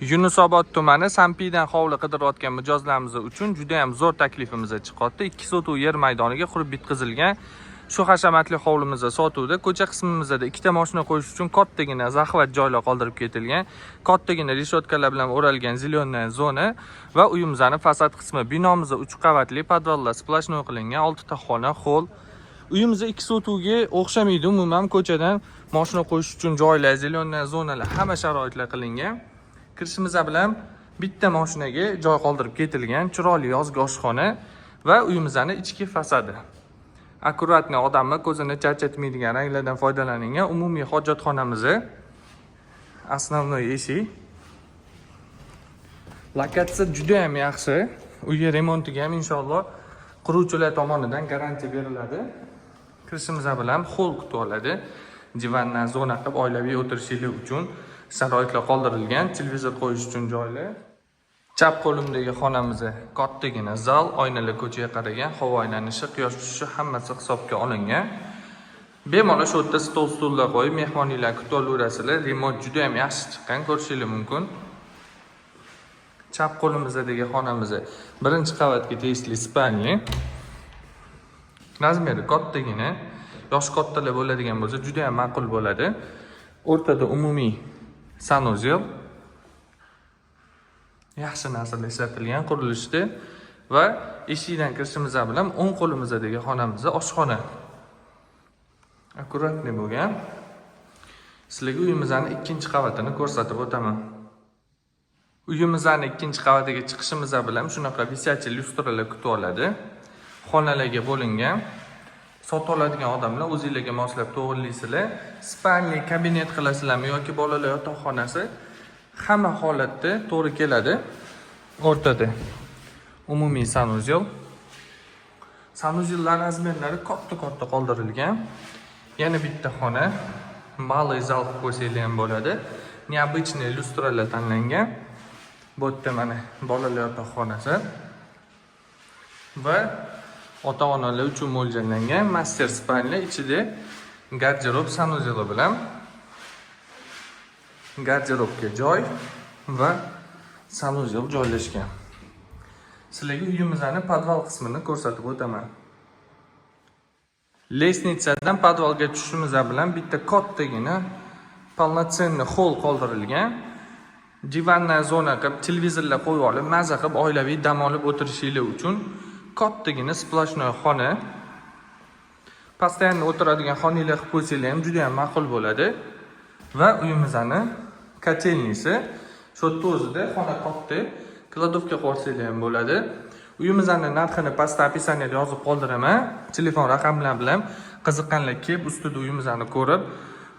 Yunusobod tumani Sampiydan hovli qidirayotgan mijozlarimiz uchun juda ham zo'r taklifimiz chiqyapti. 2 sotix yer maydoniga qurib bitkazilgan shu hashamatli hovlimiz sotuvda. Ko'cha qismimizda ikkita mashina qo'yish uchun kattagina захват joylar qoldirib ketilgan. Kattagina reshotkalar bilan o'ralgan зеленая zona va uyimizni fasad qismi. Binomiz 3 qavatli, podvallar сплошной qilingan, 6 ta xona, холл. Uyimiz 2 sotixga o'xshamaydi umuman. Ko'chadan mashina qo'yish uchun joylar, зеленая zonalar, hamma sharoitlar qilingan. Kirishimiz bilan bitta mashinaga joy qoldirib ketilgan chiroyli yozgi oshxona va uyimizni ichki fasadi. Аккуратный, odamni ko'zini charchatmaydigan ranglardan foydalanilgan. Umumiy hojatxonamiz, основной eshik. Lokatsiya juda ham yaxshi. Uyi remontiga ham inshaalloh quruvchilar tomonidan garantiya beriladi. Kirishimiz bilan холл kutib oladi. Divandan zona qilib oilaviy o'tirishlik uchun sharoitlar qoldirilgan, televizor qo'yish uchun joylar. Chap qo'limdagi xonamiz kattagina zal, oynalar ko'chaga qaragan, havo aylanishi, quyosh tushishi hammasi hisobga olingan. Bemalol shu yerda stol, stullar qo'yib mehmoninglar kutib olaverasizlar. Remont juda ham yaxshi chiqqan, ko'rishinglar mumkin. Chap qo'limizdagi xonamiz birinchi qavatga tegishli спальня. Размер i kattagina, yoshi kattalar bo'ladigan bo'lsa, juda ham ma'qul bo'ladi. O'rtada umumiy санузел. Yaxshi narsalar ishlatilgan qurilishda va eshikdan kirishimiz bilan o'ng qo'limizdagi xonamiz oshxona. Аккуратный bo'lgan. Sizlarga uyimizni ikkinchi qavatini ko'rsatib o'taman. Uyimizni ikkinchi qavatiga chiqishimiz bilan shunaqa висячий lyustralar kutib oladi. Xonalarga bo'lingan. Sotib oladigan odamlar o'zinglarga moslab to'g'rilaysizlar. Спальня, kabinet qilasizlarmi yoki bolalar yotoqxonasi, hamma holatda to'g'ri keladi. O'rtada umumiy санузел. Санузел lar размер lari katta katta qoldirilgan. Yana bitta xona, малый zal qilib qo'ysanglar ham bo'ladi. Необычный lyustralar tanlangan. Bu yerda mana bolalar yotoqxonasi va ota onalar uchun mo'ljallangan мастер спальня, ichida garderob, санузел i bilan, garderobga joy va санузел joylashgan. Sizlarga uyimizni podval qismini ko'rsatib o'taman. Лестница dan podvalga tushishimiz bilan bitta kattagina полноценный холл qoldirilgan. Диванная zona qilib, televizorlar qo'yib olib, maza qilib oilaviy dam olib o'tirishinglar uchun kattagina сплошной xona. Постоянно o'tiradigan xonanglar qilib qo'ysanglar ham juda ham ma'qul bo'ladi. Va uyimizni котельный si shu yerda o'zida, xona katta, кладовка qo'ysanglar ham bo'ladi. Uyimizni narxini pastda, описание da yozib qoldiraman. Telefon raqamlar bilan. Qiziqqanlar kelib, ustida uyimizni ko'rib,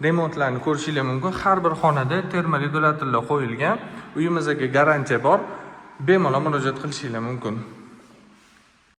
remontlarni ko'rishinglar mumkin. Har bir xonada termoregulyatorlar qo'yilgan. Uyimizga garantiya bor. Bemalol murojaat qilishinglar mumkin.